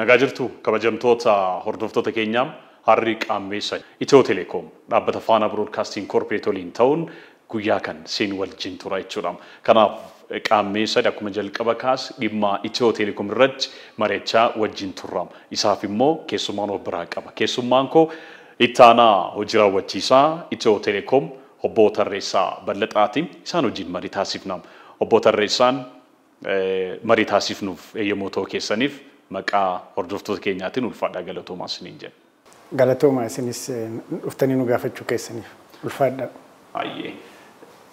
Nagaa jirtu kabajamtoota hordoftoota keenyaa, harri qaammeessa Itiyoo Telekoom dhaabbata Faanaa Biroodkaastiin Korporeet waliin ta'uun guyyaa kan seen wajjin tura jechuudha. Kanaaf qaammeessa akkuma jalqaba kaas dhimma Itiyoo Telekoom irratti mari'achaa wajjin turra. Isaaf immoo keessummaan of biraa qaba. Keessummaan koo ittaanaa hojii raawwachiisaa Itiyoo Telekoom obbo Tarreessaa Ballaxaati. Isaan wajjin marii taasifna. Obbo Tarreessaan, marii taasifnuuf eeyyamoo ta'uu keessaniif maqaa hordoftoota keenyaatiin ulfaadhaa, galatoomaa isiniin jedha. Galatoomaa, isinis dhuftanii nu gaafachuu keessaniif ulfaadhaa. Ayyee.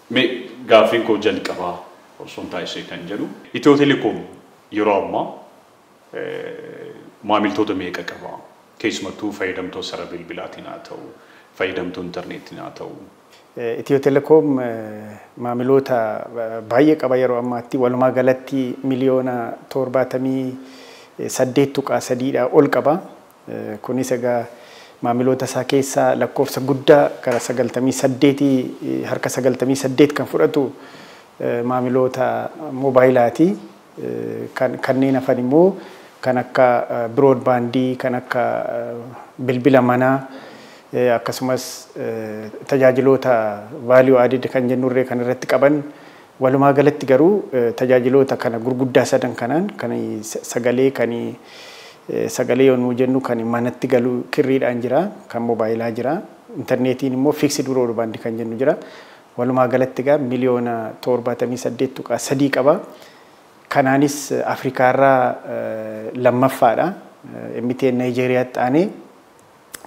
Mee gaaffiin koo jalqabaa osoo hin taasisee kan jedhu, Itiyoo Telekoom yeroo ammaa maamiltoota meeqa qaba? Keessumattuu fayyadamtoota sarara bilbilaatiin haa ta'u, fayyadamtoota intarneetiin haa ta'u. Itiyoo Telekoom maamiloota baay'ee qaba yeroo ammaatti. Walumaa galatti 78.3 miliyoonaa ol qaba. Kunis egaa maamiloota isaa keessaa lakkoofsa guddaa gara 98, harka 98 kan fudhatu maamiloota moobaayilaati. Kanneen hafan immoo kan akka broadbandii, kan akka bilbila manaa, akkasumas tajaajiloota value added kan jennurree kan irratti qaban. Walumaa galatti garuu tajaajiloota kana gurguddaa sadan kanaan, kan sagalee, kan sagalee yommuu jennu kan manatti galu kirriidhaan jira, kan moobaayilaa jira, intarneetiin immoo fixed broadband kan jennu jira. Walumaa galatti egaa 78.3 miliyoonaa qaba. Kanaanis Afrikaarraa lammaffaadha. MTN Naayijeeriyaatti aanee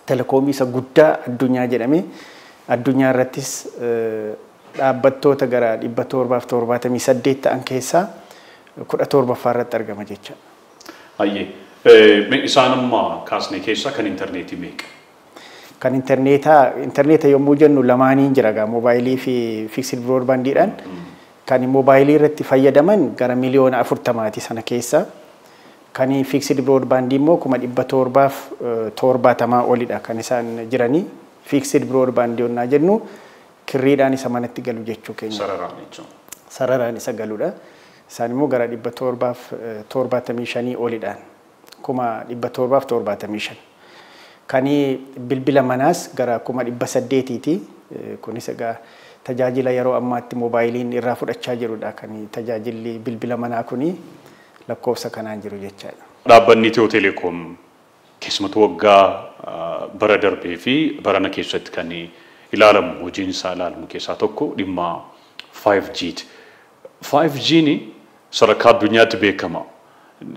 telekoomii isa guddaa addunyaa jedhame. Addunyaa irrattis dhaabbattoota gara 778 ta'an keessaa 17ffaa irratti argama jecha. Hayyee. Isaan amma kaasne keessaa kan intarneetii meeqa? Kan intarneetaa, intarneeta yommuu jennu lamaaniin jira gaa, moobaayilii fi fixed broadbandiidhaan. Kan moobaayilii irratti fayyadaman gara 40 miliyoonaa sana keessa. Kan fixed broadbandii immoo 770,000 olidha kan isaan jiranii. Fixed broadbandii yonnaa jennu kirriidhaan isa manatti galu jechuu keenya. Sararaan jechuudha. Sararaan isa galudha. Isaan immoo gara 775 olidhaan. 775,000. Kan bilbila manaas gara 800,000ti. Kunis egaa tajaajila yeroo ammaatti moobaayiliin irraa fudhachaa jirudha. Kan tajaajilli bilbila manaa kuni lakkoofsa kanaan jiru jechaadha. Dhaabbanni Itiyoo Telekoom keessumattuu waggaa bara darbee fi barana keessatti kan ilaalamu, hojiin isaa ilaalamu keessaa tokko dhimma 5G ti. 5G'n sadarkaa addunyaatti beekama.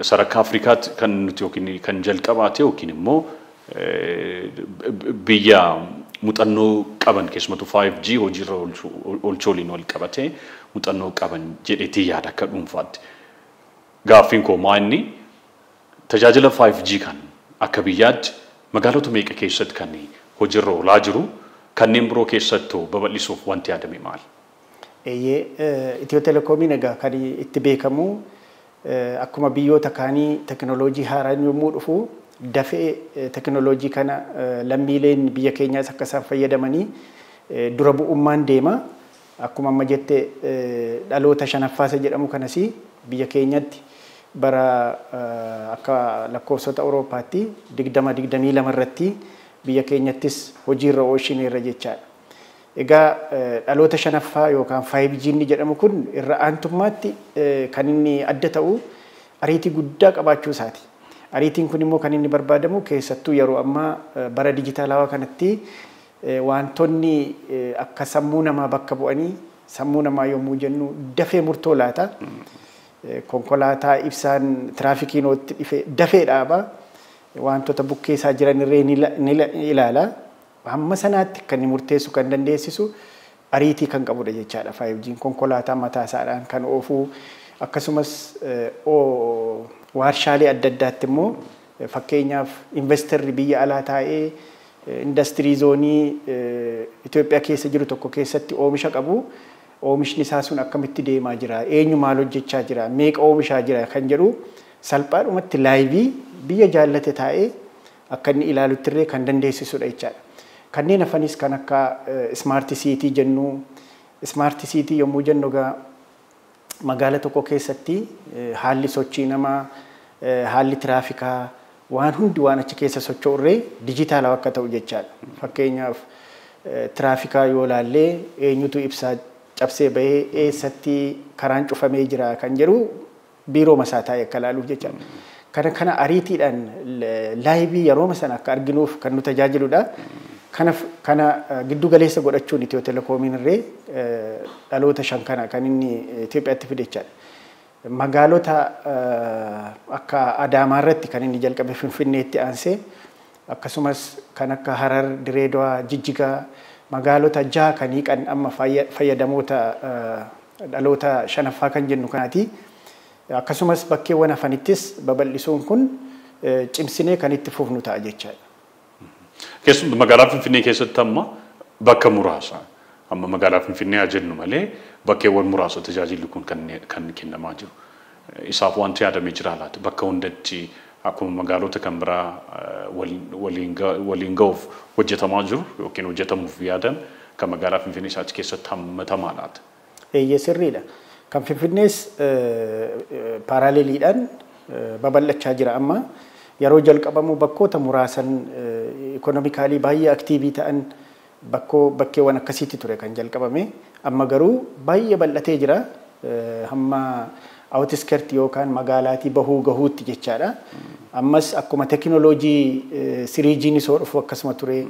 Sadarkaa Afrikaatti kan nuti yookiin kan jalqabaate yookiin immoo biyya muuxannoo qaban, keessumattuu 5G hojiirra oolchuu waliin wal qabatee muuxannoo qaban jedheetii yaada akka dhuunfaatti. Gaaffiin koo maa inni tajaajila 5G kan akka biyyaatti magaalota meeqa keessatti kan hojiirra oolaa jiru, kanneen biroo keessattuu babal'isuuf wanti yaadame maali? Eeyyee, Itiyoo Telekoomiin egaa kan itti beekamu akkuma biyyoota kaanii teknooloojii haaraan yommuu dhufu dafee teknooloojii kana lammiileen biyya keenyaas akka isaan fayyadamanii dura bu'ummaan deema. Akkuma amma jette, dhaloota shanaffaasa jedhamu kanas biyya keenyatti bara akka lakkoofsota Awurooppaatti 2022 irratti biyya keenyattis hojiirra oolchineerra jechaadha. Egaa dhaloota shanaffaa yookaan 5G inni jedhamu kun irra aantummaatti kan inni adda ta'u ariitii guddaa qabaachuu isaati. Ariitiin kun immoo kan inni barbaadamu keessattuu yeroo ammaa bara dijitaalawaa kanatti wantoonni akka sammuu namaa bakka bu'anii, sammuu namaa yommuu jennu dafee murtoo laata. Konkolaataa ibsaan tiraafikiin ootti dhufe dafee dhaaba. Wantoota bukkee isaa jiran irree ni ilaala. Hamma sanaatti kan inni murteessu kan dandeessisu ariitii kan qabudha jechaadha. 5G'n konkolaataa mataa isaadhaan kan oofuu, akkasumas waarshaalee adda addaatti immoo, fakkeenyaaf investarri biyya alaa taa'ee industry zoneii Itoophiyaa keessa jiru tokko keessatti oomisha qabu, oomishni isaa sun akkamitti deemaa jira, eenyu maal hojjechaa jira, meeqa oomishaa jira kan jedhu salphaadhumatti liveii biyya jaallate taa'ee akka inni ilaalutti illee kan dandeessisudha jechaadha. Kanneen hafanis kan akka smart city jennu, smart city yommuu jennu egaa magaala tokko keessatti haalli sochii namaa, haalli tiraafikaa, waan hundi waan achi keessa socho'urree dijitaalaa akka ta'u jechaadha. Fakkeenyaaf tiraafikaa yoo laallee eenyutu ibsaa cabsee bahee eessatti karaan cufamee jira kan jedhu biiroo masaa taa'ee akka laaluuf jechaadha. Kana ariitiidhaan live yeroo sana akka arginuuf kan nu tajaajiludha. Kana giddu galeessa godhachuun Itiyoo Telekoomiin irree dhaloota 5 kana kan inni Itoophiyaatti fide jechaadha. Magaalota akka Adaamaa irratti kan inni jalqabe Finfinneetti aansee akkasumas kan akka Harar, Direedawaa, Jijjigaa magaalota 6 kan hiiqan amma fayyadamoota dhaloota 5ffaa kan jennu kanaati. Akkasumas bakkeewwan hafanittis babal'isuun kun cimsinee kan itti fufnu ta'a jechaadha. Keessumaa magaalaa Finfinnee keessatti amma bakka muraasa amma magaalaa Finfinnee haa jennu malee bakkeewwan muraasa tajaajilli kun kan kennamaa jiru. Isaaf wanti yaadamee jira laata bakka hundatti akkuma magaalota kan biraa waliin ga'uuf hojjetamaa jiru yookiin hojjetamuuf yaadan kan magaalaa Finfinnee isaatti keessatti hammatamaa laata. Eeyyee sirriidha. Kan Finfinnees paralleliidhaan babal'achaa jira amma. Yeroo jalqabamu bakkoota muraasan economically baay'ee active ta'an bakkeewwan akkasiitti ture kan jalqabame. Amma garuu baay'ee bal'atee jira. Hamma outskirt yookaan magaalaatii bahuu gahuutti jechaadha. Ammas akkuma tekinooloojii 3G'nis yoo dhufu akkasuma ture,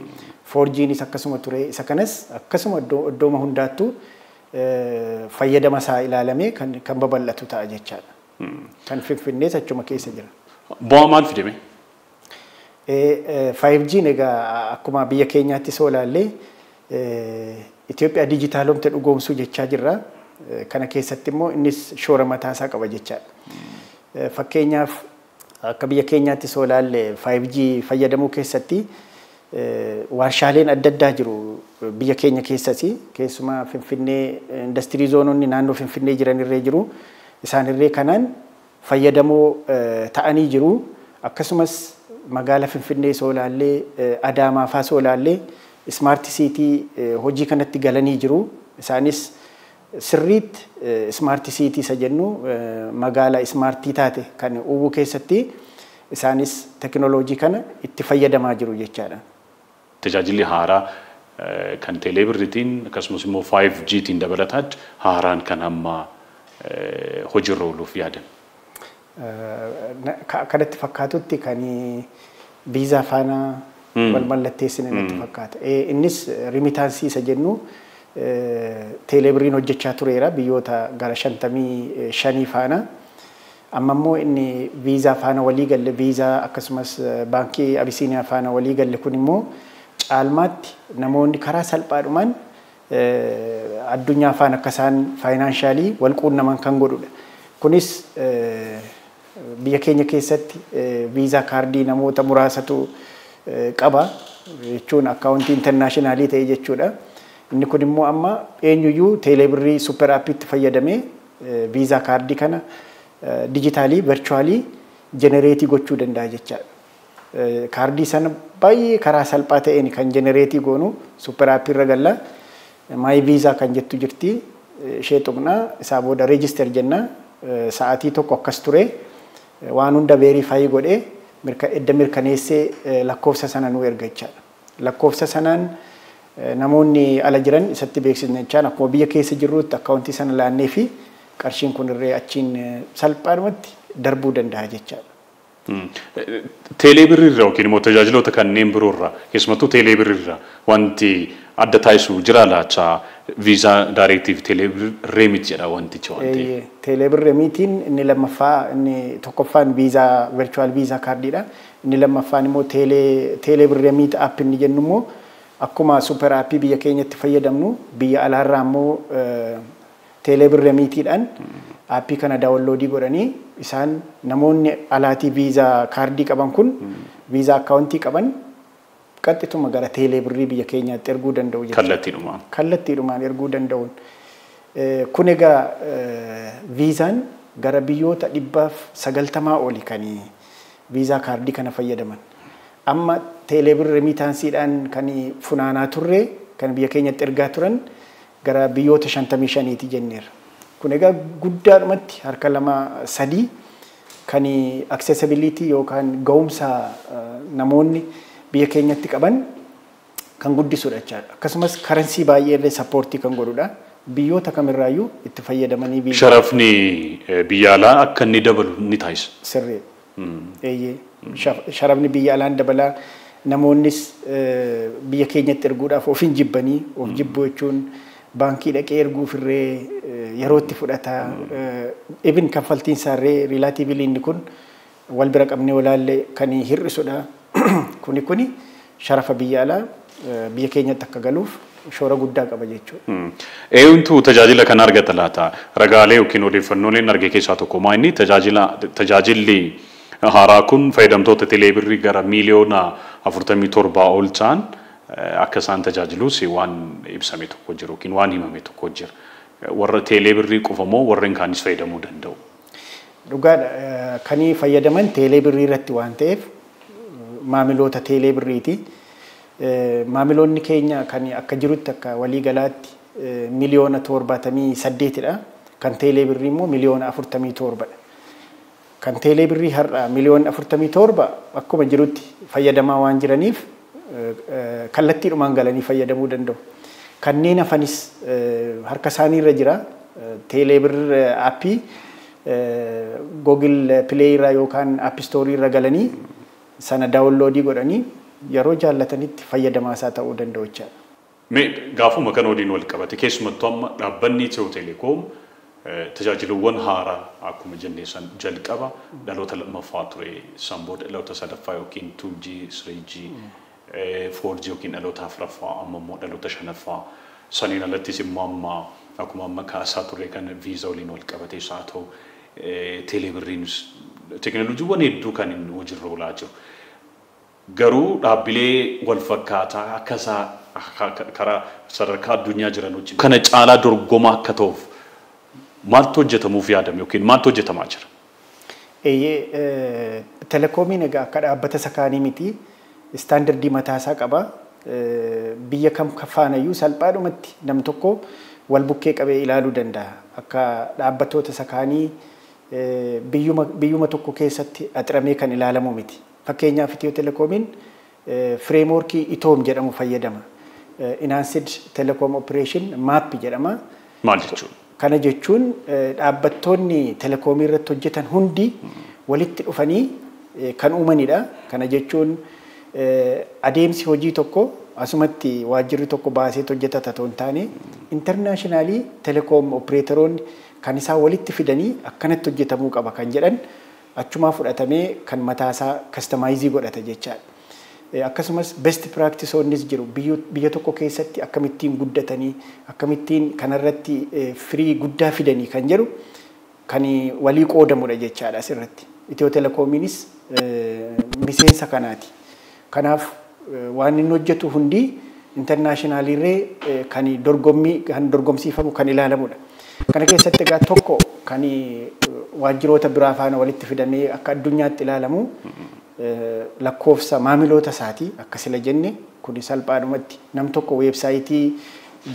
4G'nis akkasuma ture. Isa kanas akkasuma iddooma hundaattuu fayyadama isaa ilaalamee kan babal'atu ta'a jechaadha. Kan Finfinnees achuma keessa jira. Bu'aa maal fidame? 5G'n egaa akkuma biyya keenyaatti soo ilaallee Itoophiyaa dijitaalomte dhugoomsuu jechaa jirra. Kana keessatti immoo innis shoora mataa isaa qaba jechaadha. Fakkeenyaaf akka biyya keenyaatti soo ilaalle 5G fayyadamuu keessatti warshaaleen adda addaa jiru biyya keenya keessatti keessumaa Finfinnee industirii zoononni naannoo Finfinnee jiran irree jiru. Isaan irree kanaan fayyadamoo ta'anii jiru. Akkasumas magaala Finfinnee soo ilaallee Adaamaa faa soo ilaallee smart city hojii kanatti galanii jiru. Isaanis sirriitti smart city isa jennu magaala smartii taate kan uumuu keessatti isaanis tekinooloojii kana itti fayyadamaa jiru jechaadha. Tajaajilli haaraa kan teeleebirriitiin akkasumas immoo 5Gtiin dabalataatti haaraan kan amma hojiirra ooluuf yaadan. Kanatti fakkaatutti kan viizaa faana wal mallatteessine natti fakkaata. Innis remittance isa jennu teeleebirriin hojjechaa tureera biyyoota gara 55 faana. Amma immoo inni viizaa faana walii galle viizaa akkasumas baankii Abisiiniyaa faana walii galle kun immoo caalmaatti namoonni karaa salphaadhumaan addunyaa faana akka isaan financially wal quunnaman kan godhudha. Kunis biyya keenya keessatti viizaa kaardii namoota muraasatu qaba jechuun akkaawuntii international ta'e jechuudha. Inni kun immoo amma eenyuyyuu teeleebirrii super appiitti fayyadamee viizaa kaardii kana digitally virtually generate gochuu danda'a jechaadha. Kaardii sana baay'ee karaa salphaa ta'een kan generate goonu super app irra galla. My Visa kan jettu jirti ishee tuqnaa isaa booda register jenna sa'aatii tokko akkas ture waan hunda verify godhee edda mirkaneessee lakkoofsa sana nu erga jechaadha. Lakkoofsa sanaan namoonni ala jiran isatti beeksisna jechaan akkuma biyya keessa jirrutti akkaawuntii sana laannee fi qarshiin kun irree achiin salphaadhumatti darbuu danda'a jechaadha. Teeleebirriirra yookiin immoo tajaajiloota kanneen biroorra keessumattuu teeleebirriirra wanti adda taasisu jira laata viizaa direct teeleebir remit jedha wantichi waan ta'eef. Teeleebir remitiin inni lammaffaa inni tokkoffaan viizaa virtual viizaa kaardiidha. Inni lammaffaan immoo teeleebir remit app inni jennu immoo akkuma super appii biyya keenyatti fayyadamnu biyya alaarraa immoo teeleebir remitiidhaan appii kana download godhanii isaan namoonni alaatii viizaa kaardii qaban kun viizaa akkaawuntii qaban qaxxituma gara teeleebirrii biyya keenyaatti erguu danda'u jechuudha. Kallattiidhumaan. Kallattiidhumaan erguu danda'uun. Kun egaa viizaan gara biyyoota 190 oli kan viizaa kaardii kana fayyadaman. Amma teeleebir remittanceiidhaan kan funaanaa turre kan biyya keenyatti ergaa turan gara biyyoota 55ti jenneerra. Kun egaa guddaadhumatti harka 2-3 Kan accessibility yookaan ga'umsa namoonni biyya keenyatti qaban kan guddisudha jechaadha. Akkasumas currency baay'ee illee support kan godhudha. Biyyoota kamirraayyuu itti fayyadamanii biyya. Sharafni biyya alaa akka inni dabalu ni taasisa. Sirrii. Eeyyee. Sharafni biyya alaan dabalaa, namoonnis biyya keenyatti erguudhaaf of hin jibbanii. Of jibbuu jechuun baankii dhaqee erguuf irree yeroo itti fudhata. Ibin kaffaltiin isaarree relatively inni kun wal bira qabnee olaallee kan hir'isudha. Kuni sharafa biyya alaa biyya keenyatti akka galuuf shoora guddaa qaba jechuudha. Eenyutu tajaajila kana argata laata? Ragaalee yookiin odeeffannooleen arge keessaa tokko maa inni tajaajilli haaraa kun fayyadamtoota teeleebirrii gara miiliyoona 47 ol ta'an akka isaan tajaajilus waan ibsame tokko jiru yookiin waan himame tokko jira. Warra teeleebirrii qofa moo warreen kaanis fayyadamuu danda'u? Dhugaadha. Kan fayyadaman teeleebirrii irratti waan ta'eef maamiloota teeleebirriiti. Maamiloonni keenya kan akka jirutti akka waliigalaatti miiliyoona 78dha. Kan teeleebirrii immoo miiliyoona 47dha. Kan teeleebirrii har'a miiliyoona 47 akkuma jirutti fayyadamaa waan jiraniif kallattiidhumaan galanii fayyadamuu danda'u. Kanneen hafanis harka isaanii irra jira. Teeleebirri app Google Play irra yookaan App Store irra galanii sana download godhanii yeroo jaallatanitti fayyadamaa isaa ta'uu danda'u jechaadha. Mee gaafuma kan waliin wal qabate, keessumattuu amma dhaabbanni Itiyoo Telekoom tajaajilawwan haaraa akkuma jennee san jalqaba dhaloota lammaffaa ture, san booda dhaloota sadaffaa yookiin 2G, 3G, 4G yookiin dhaloota afuraffaa, amma immoo dhaloota shanaffaa, saniin alattis immoo amma akkuma amma kaasaa turre kan viizaa waliin wal qabate haa ta'u, teelebirriinis teekinooloojiiwwan hedduu kan inni hojiirra oolaa jiru. Garuu dhaabbilee wal fakkaataa akka isaa karaa sadarkaa addunyaa jiran wajjin kana caalaa dorgomaa akka ta'uuf maaltu hojjetamuuf yaadame yookiin maaltu hojjetamaa jira? Eeyyee, telekoomiin egaa akka dhaabbata isa kaanii miti. Standard mataa isaa qaba. Biyya kam faanayyuu salphaadhumatti nam tokko wal bukkee qabee ilaaluu danda'a. Akka dhaabbattoota isa kaanii biyyuma tokko keessatti axiramee kan ilaalamu miti. Fakkeenyaaf, Itiyoo Telekoomiin framework ITOM jedhamu fayyadama. Enhanced Telecom Operation Map jedhama. Maal jechuudha? Kana jechuun dhaabbattoonni telekoomii irratti hojjetan hundi walitti dhufanii kan uumanidha. Kana jechuun adeemsi hojii tokko asumatti waajjirri tokko baasee hojjetata otoo hin taane, international telecom operatoroonni kan isaan walitti fidanii akkanatti hojjetamuu qaba kan jedhan achumaa fudhatamee kan mataasaa customize godhata jechaadha. Akkasumas best practiceoonnis jiru. Biyya tokko keessatti akkamittiin guddatanii, akkamittiin kanarratti firii guddaa fidanii kan jedhu kan walii qoodamudha jechaadha asirratti. Itiyoo Telekoomiinis miseensa kanaati. Kanaaf waan inni hojjetu hundi internationalirree kan dorgommii kan dorgomsiifamu kan ilaalamudha. Kana keessatti egaa tokko kan waajjiroota biraa faana walitti fidamee akka addunyaatti ilaalamu lakkoofsa maamiloota isaati. Akka sila jenne kun salphaadhumatti nam tokko website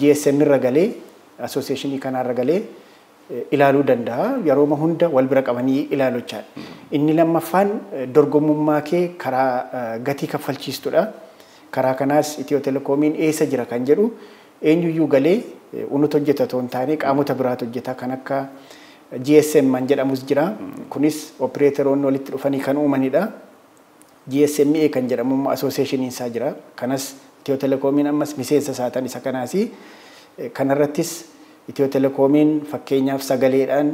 GSM irra galee, association kanarra galee ilaaluu danda'a. Yerooma hunda wal bira qabanii ilaalu jechaadha. Inni lammaffaan dorgomummaa kee karaa gatii kaffalchiistudha. Karaa kanaas Itiyoo Telekoomiin eessa jira kan jedhu eenyuyyuu galee unutu hojjeta otoo hin taane qaamota biraatu hojjeta, kan akka GSM man jedhamus jira. Kunis operatoroonni walitti dhufanii kan uumanidha. GSMA kan jedhamu immoo associationiin isaa jira. Kanas Itiyoo Telekoomiin ammas miseensa isaa ta'an isa kanaasi. Kanarrattis Itiyoo Telekoomiin fakkeenyaaf sagaleedhaan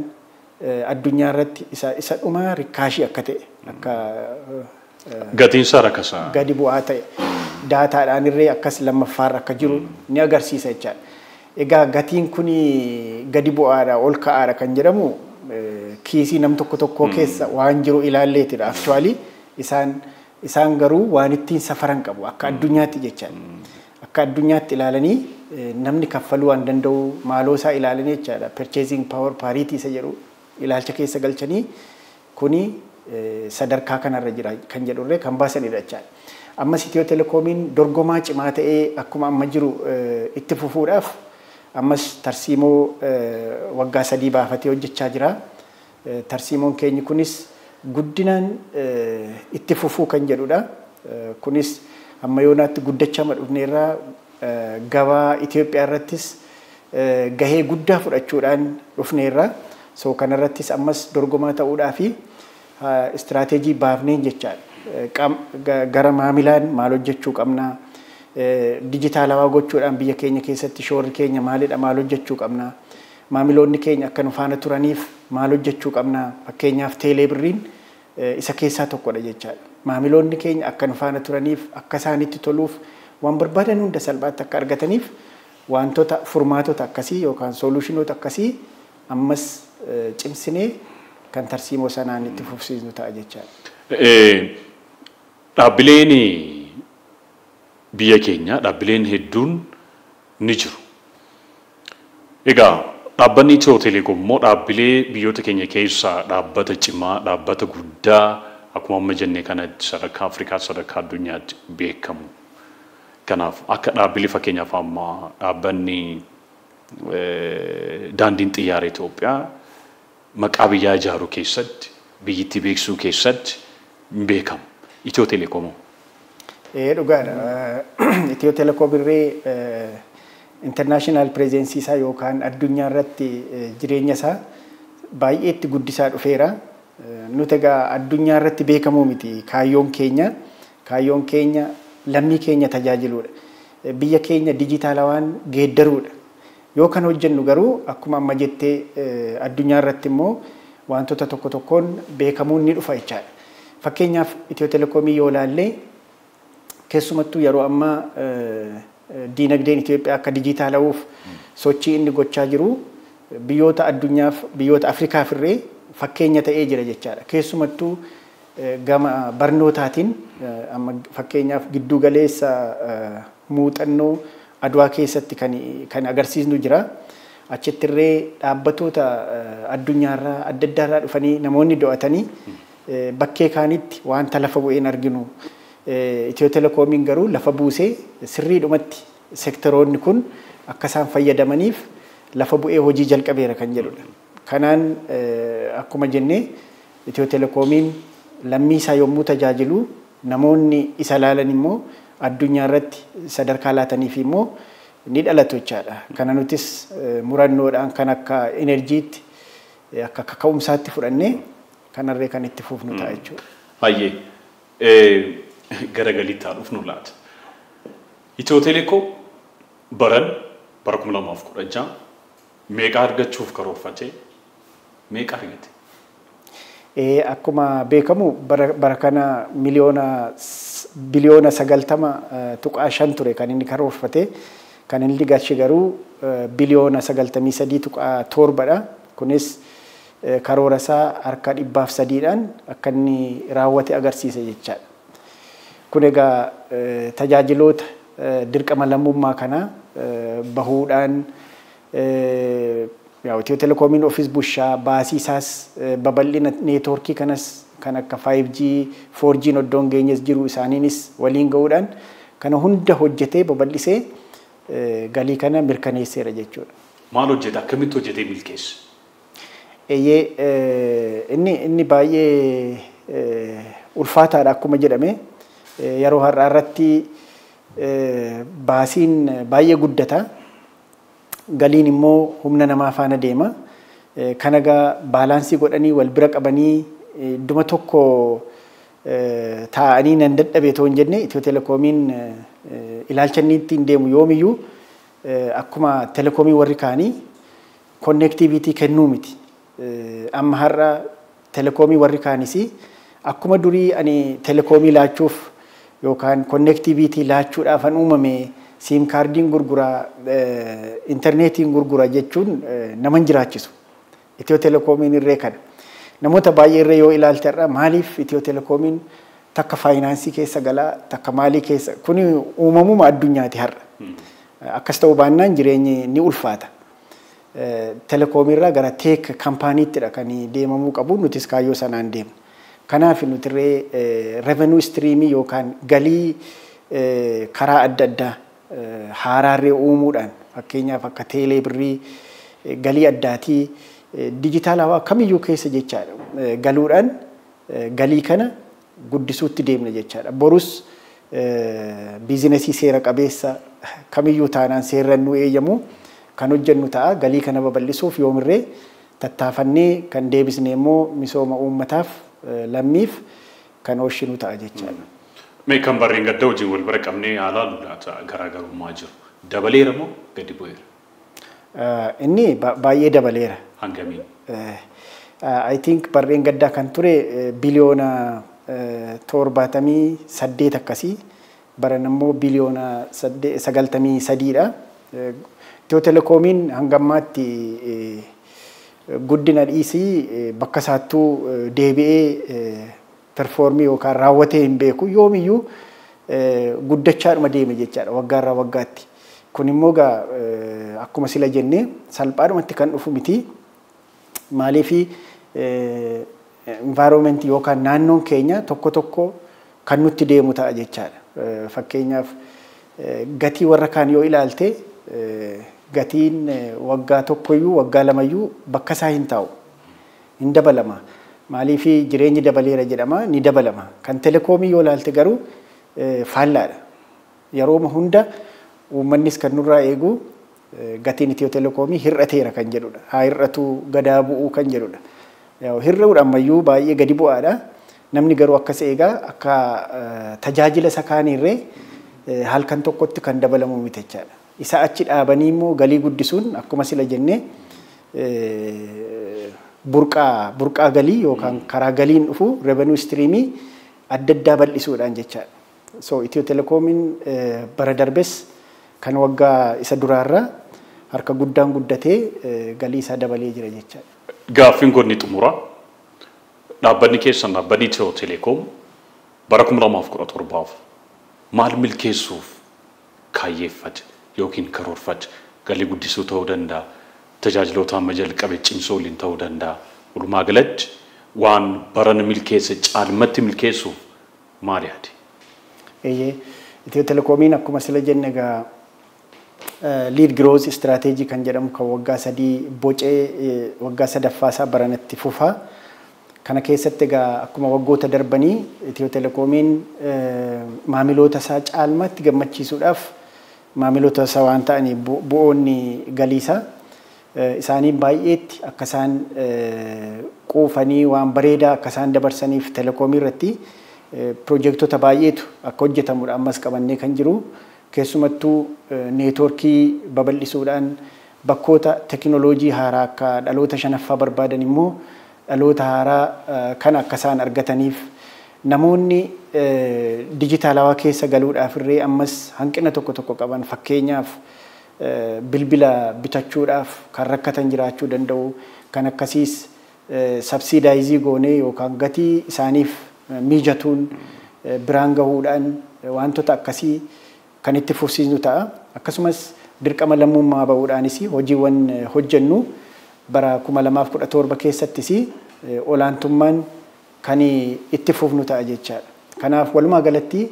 addunyaa irratti isa dhumaa rikkaashii akka ta'e akka Gatiin isaa rakkasaa. Gadi bu'aa ta'e, daataadhaan illee akkas lammaffaarra akka jiru ni agarsiisa jechaadha. Egaa gatiin kun gadi bu'aadha ol ka'aadha kan jedhamu kiisii nam tokko tokkoo keessa waan jiru ilaalleetidha. Actually isaan garuu waan ittiin safaran qabu akka addunyaatti jechaadha. Akka addunyaatti ilaalanii namni kaffaluu waan danda'u maaloo isaa ilaalanii jechaadha. Purchasing power parity isa jedhu ilaalcha keessa galchanii kuni sadarkaa kanarra jira kan jedhurree kan baasanidha jechaadha. Ammas Itiyoo Telekoomiin dorgomaa cimaa ta'ee akkuma amma jiru itti fufuudhaaf ammas tarsiimoo waggaa 3 baafatee hojjechaa jira. Tarsiimoon keenya kunis guddinaan itti fufuu kan jedhudha. Kunis amma yoonaatti guddachaa dhufneerraa gabaa Itoophiyaa irrattis gahee guddaa fudhachuudhaan dhufneerra. So kanarrattis ammas dorgomaa ta'uudhaa fi istiraateejii baafneen jechaadha. Gara maamilaan maal hojjechuu qabnaa? Dijitaalawaa gochuudhaan biyya keenya keessatti shoorri keenya maalidha? Maal hojjechuu qabnaa? Maamiloonni keenya akka nu faana turaniif maal hojjechuu qabnaa? Fakkeenyaaf teelee birriin isa keessaa tokkodha jechaadha. Maamiloonni keenya akka nu faana turaniif, akka isaanitti toluuf, waan barbaadan hunda salphaatti akka argataniif wantoota furmaatota akkasii yookaan solushinoota akkasii ammas cimsinee kan tarsiimoo sanaan itti fufsiisnu ta'a jechaadha. Dhaabbileen biyya keenya dhaabbileen hedduun ni jiru. Egaa dhaabbanni Itiyoo Telekoom immoo dhaabbilee biyyoota keenya keessaa dhaabbata cimaa, dhaabbata guddaa akkuma amma jenne kanatti sadarkaa Afrikaa, sadarkaa addunyaatti beekamu. Kanaaf akka dhaabbilee fakkeenyaaf amma dhaabbanni daandiin xiyyaara Itoophiyaa maqaa biyyaa ijaaruu keessatti, biyyittii beeksisuu keessatti hin beekamu. Itiyoo Telekoom. Dhugaadha. Itiyoo Telekoom irree international presence isaa yookaan addunyaa irratti jireenya isaa baay'ee itti guddisaa dhufeera. Nuti egaa addunyaa irratti beekamuu miti kaayyoon keenya. Kaayyoon keenya lammii keenya tajaajiluudha. Biyya keenya dijitaalawaan geeddaruudha. Yoo kan hojjennu garuu akkuma amma jettee addunyaa irratti immoo wantoota tokko tokkoon beekamuun ni dhufa jechaadha. Fakkeenyaaf Itiyoo Telekoomii yoo ilaalle keessumattuu yeroo ammaa diinagdeen Itoophiyaa akka dijitaalawuuf sochii inni gochaa jiru biyyoota addunyaaf biyyoota Afrikaaf irree fakkeenya ta'ee jira jechaadha. Keessumattuu gama barnootaatiin amma fakkeenyaaf giddu galeessa muuxannoo Adwaa keessatti kan agarsiisnu jira. Achitti irree dhaabbatoota addunyaarraa adda addaarraa dhufanii namoonni do'atanii bakkee kaanitti wanta lafa bu'een arginu. Itiyoo Telekoomiin garuu lafa buusee sirriidhumatti sektoroonni kun akka isaan fayyadamaniif lafa bu'ee hojii jalqabeera kan jedhudha. Kanaan akkuma jennee Itiyoo Telekoomiin lammii isaa yommuu tajaajilu namoonni isa laalan immoo addunyaa irratti sadarkaa laataniif immoo ni dhalatu jechaadha. Kana nutis murannoodhaan kan akka enerjiitti akka kaka'umsaatti fudhannee kanarree kan itti fufnu ta'a jechuudha. Baay'ee gara galiitti haa dhufnu laata. Itiyoo Telekoom baran bara 2016 meeqa argachuuf karoorfate, meeqa argate? Akkuma beekamu bara kana biliyoona 90.5 ture kan inni karoorfate. Kan inni galche garuu biliyoona 93.7 dha. Kunis karoora isaa harka 103dhaan akka inni raawwate agarsiisa jechaadha. Kun egaa tajaajiloota dirqama lammummaa kana bahuudhaan Itiyoo Telekoomiin ofiis bushaa baasii isaas babal'ina neetwoorkii kanas kan akka 5G, 4G iddoon geenyes jiru isaaniinis waliin ga'uudhaan kana hunda hojjetee babal'isee galii kana mirkaneesseera jechuudha. Maal hojjete? Akkamitti hojjetee milkeesse? Inni baay'ee ulfaataadha akkuma jedhame. Yeroo har'aa irratti baasiin baay'ee guddata. Galiin immoo humna namaa faana deema. Kan egaa baalaansii godhanii wal bira qabanii idduma tokko taa'anii nan dadhabe otoo hin jenne Itiyoo Telekoomiin ilaalcha inni ittiin deemu yoomiyyuu akkuma telekoomii warri kaanii konneektiviitii kennuu miti. Amma har'a telekoomii warri kaanis akkuma durii ani telekoomii laachuuf yookaan konneektiviitii laachuudhaaf an uumame siim kaardiin gurguraa, intarneetiin gurguraa jechuun nama hin jiraachisu. Itiyoo Telekoomiin irree kana. Namoota baay'ee irree yoo ilaalte irraa maaliif Itiyoo Telekoomiin takka faayinaansii keessa galaa, takka maalii keessa, kuni uumamuma addunyaati har'a. Akkas ta'uu baannaan jireenyi ni ulfaata. Telekoomiirraa gara teek kaampaaniittidha kan deemamuu qabu, nutis kaayyoo sanaan deemna. Kanaaf nuti irree revenue streamii yookaan galii karaa adda addaa haaraarree uumuudhaan fakkeenyaaf akka teelee birrii galii addaatii dijitaalawaa kamiyyuu keessa jechaadha galuudhaan Galii kana guddisuutti deemna jechaadha. Borus biizinesii seera qabeessa kamiyyuu taanaan seerran nu eeyyamu kan hojjennu ta'a. Galii kana babal'isuuf yoomirree tattaafannee kan deebisne immoo misooma uummataaf lammiif kan oolchinu ta'a jechaadha. Mee kan barreen gadda wajjin wal bira qabnee haala laata garaagarummaa jiru. Dabaleera moo gadi bu'eera? Inni baay'ee dabaleera. Hangamiin? I think barreen gaddaa kan ture biliyoona 78 akkasii, baran immoo biliyoona 93dha. Itiyoo Telekoomiin hanga ammaatti guddina dhiisii bakka isaattuu deebi'ee performii yookaan raawwatee hin beeku, yoomiyyuu guddachaadhuma deeme jechaadha waggaarraa waggaatti. Kun immoo egaa akkuma sila jennee salphaadhumatti kan dhufu miti. Maaliifi environment yookaan naannoon keenya tokko tokko kan nutti deemu ta'a jechaadha. Fakkeenyaaf gatii warra kaan yoo ilaalte gatiin waggaa tokkoyyuu waggaa lamayyuu bakka isaa hin taa'u. Hin dabalama. Maaliifi jireenyi dabaleera jedhama, ni dabalama. Kan telekoomii yoo ilaalte garuu faallaadha. Yerooma hunda uummannis kan nurraa eegu gatiin Itiyoo Telekoomii hir'ateera kan jedhudha. Haa hir'atu, gadaa bu'uu kan jedhudha. Hir'uudha ammayyuu baay'ee gadi bu'aadha. Namni garuu akkas eegaa akka tajaajila isa kaaniirree halkan tokkotti kan dabalamu miti jechaadha. Isa achi dhaabanii immoo galii guddisuun akkuma sila jennee burqaa galii yookaan karaa galiin dhufu revenue streamii adda addaa bal'isuudhaan jechaadha. So Itiyoo Telekoomiin bara darbes kan waggaa isa duraarraa harka guddaan guddatee galii isaa dabalee jira jechaadha. Gaaffiin kun ni xumura. Dhaabbanni keessan dhaabbanni Itiyoo Telekoom bara 2017 maal milkeessuuf kaayyeeffate yookiin karoorfate? Galii guddisuu ta'uu danda'a. Tajaajiloota amma jalqabe cimsuu waliin ta'uu danda'a. Walumaa galatti waan barana milkeesse caalmatti milkeessuuf maal yaade? Eeyyee, Itiyoo Telekoomiin akkuma sila jenne egaa lead growth strategy kan jedhamu kan waggaa 3 bocee waggaa 3ffaa isaa baranatti fufa. Kana keessatti egaa akkuma waggoota darbanii Itiyoo Telekoomiin maamiloota isaa caalmaatti gammachiisuudhaaf maamiloota isaa waan ta'aniif bu'oonni galii isaa isaaniin baay'eetti akka isaan quufanii waan bareedaa akka isaan dabarsaniif telekoomii irratti piroojektota baay'eetu akka hojjetamudha ammas qabannee kan jiru. Keessumattuu neetwoorkii babal'isuudhaan bakkoota tekinooloojii haaraa akka dhaloota 5ffaa barbaadan immoo dhaloota haaraa kan akka isaan argataniif namoonni dijitaalawaa keessa galuudhaaf illee ammas hanqina tokko tokko qaban, fakkeenyaaf bilbila bitachuudhaaf kan rakkatan jiraachuu danda'u, kan akkasiis sabsiidaayizii goonee yookaan gatii isaaniif mijatuun biraan gahuudhaan wantoota akkasii kan itti fufsiisnu ta'a. Akkasumas dirqama lammummaa ba'uudhaanis hojiiwwan hojjennu bara 2017 keessattis olaantummaan kan itti fufnu ta'a jechaadha. Kanaaf walumaa galatti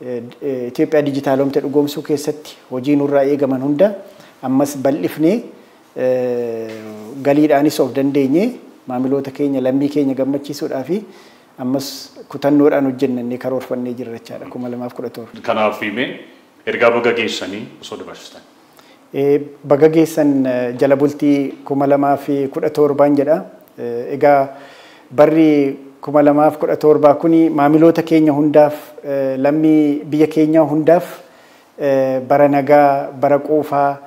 Itoophiyaa dijitaalomte dhugoomsuu keessatti hojii nurraa eegaman hunda ammas bal'ifnee galiidhaanis of dandeenye maamiloota keenya lammii keenya gammachiisuudhaa fi ammas kutannoodhaan hojjennee karoorfannee jirra jechaadha 2017. Kanaaf himee ergaa baga geessanii osoo dabarsitan. Baga geessan jala bultii 2017 jedha. Egaa barri 2017 kuni maamiloota keenya hundaaf lammii biyya keenyaa hundaaf bara nagaa, bara quufaa,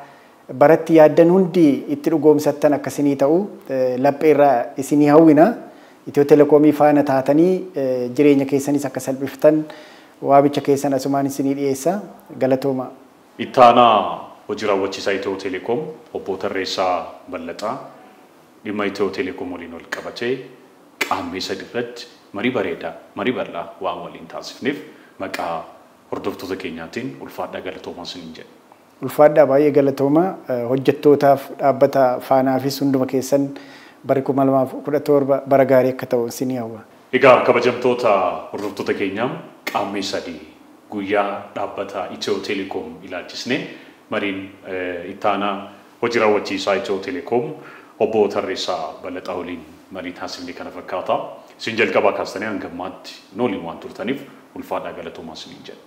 baratti yaaddan hundi itti dhugoomsattan akkasinii ta'u lapheerraa isinii hawwina. Itiyoo Telekoomii faana taatanii jireenya keessanis akka salphiftan waamicha keessan asumaan isinii dhiyeessa. Galatooma. Ittaanaa hojii raawwachiisaa Itiyoo Telekoom obbo Tarreessaa Ballaxaa dhimma Itiyoo Telekoom waliin wal qabatee qaammee sadi irratti marii bareedaa, marii bal'aa waan waliin taasifneef maqaa hordoftoota keenyaatiin ulfaadhaa galatoomaa isiniin jedha. Ulfaadhaa baay'ee galatooma. Hojjettootaaf dhaabbata faanaafis hunduma keessan bara 2017 bara gaarii akka ta'u isinii hawwa. Egaa kabajamtoota hordoftoota keenyaa qaammee sadii guyyaa dhaabbata Itiyoo Telekoom ilaalchisnee mariin ittaanaa hojii raawwachiisaa Itiyoo Telekoom obbo Tarreessaa Ballaxaa waliin marii taasifne kana fakkaata. Isin jalqabaa kaastanii hanga ammaatti nu waliin waan turtaniif ulfaadhaa, galatoomaa isiniin jedha.